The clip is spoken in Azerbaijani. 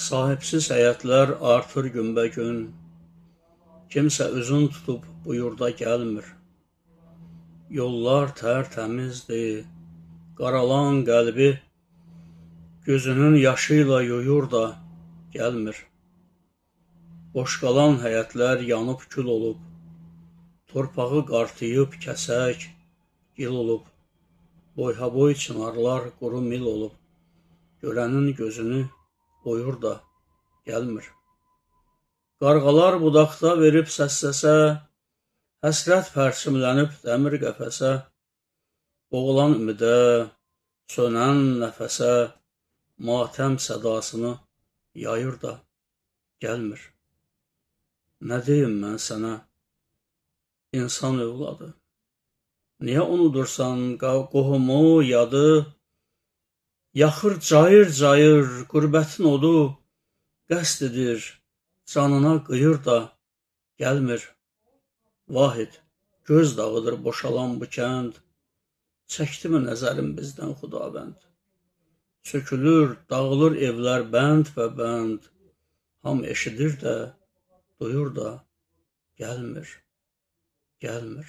Sahibsiz həyətlər artır günbəgün, kimsə üzün tutub bu yurda gəlmir. Yollar tərtəmizdir, qaralan qəlbi gözünün yaşı ilə yuyur da gəlmir. Boş qalan həyətlər yanıb kül olub, torpağı qartıyıb kəsək gil olub, boyhaboy çınarlar quru mil olub, görənin gözünü oyur da gəlmir. Qarğalar budaqda verib səs-səsə, həsrət pərçimlənib dəmir qəfəsə, boğulan ümidə, sönən nəfəsə, matəm sədasını yayır da gəlmir. Nə deyim mən sənə, insan övladı? Niyə unudursan qohumu, yadı? Yaxır cayır-cayır qürbətin odu, qəsd edir, canına qıyır da gəlmir. Vahid, göz dağıdır boşalan bu kənd, çəkdimi nəzərim bizdən Xudavənd? Sökülür, dağılır evlər bənd və bənd, hamı eşidir də, duyur da, gəlmir, gəlmir.